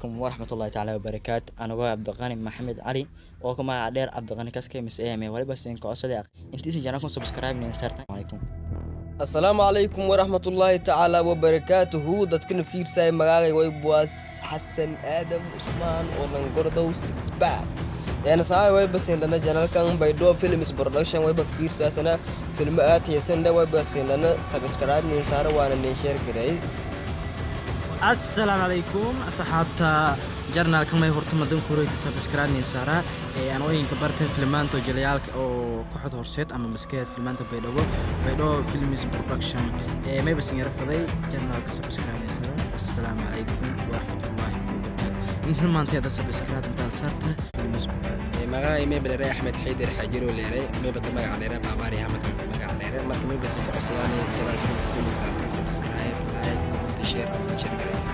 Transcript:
Calaykum waraxmatullaahi tacaala wabarakaatu. Anigoo Cabdiqani Maxamed Cali oo ku magaca dheer Cabdiqani Kaske mise AMA, waliba siin ka codsaday intiisan channelkan subscribe nin saartan calaykum. Asalaamu calaykum waraxmatullaahi tacaala wabarakaatuhu. Dadkana fiirsaya, magacay waybuwaas Xasan Aadam Cusmaan oo langordow Six Pack een saay. Wayba siindhana channelkan Baydhabo Films Production, wayba fiirsaasana filmo aad xiisan leh. Wayba siindhana subscribe nin saara, waana nin share gareey. Asalaamu calaykum asxaabta channelka. May horta madan kureyta subscribe nin saara ee anooyinka bartan filmaanta jalayaalka oo kooxda Horseed ama maskeed filmaanta Baydhabo, Baydhabo Films Production. Ee may basin yara faday channelka subscribe nin saara. Assalaamu calaykum waraxmatullaahi wabarakaatu. In filmaanteeda subscribe intaa saarta films. Magacay mayba dheere Axmed Xaydir Xajiro leere, mayba ka magaca dheere Baabaari hamaka magaca dheere. Marka mayba sin ka codsadaan channelka martisimin saarteen subscribe, like, comment, share, share gareey.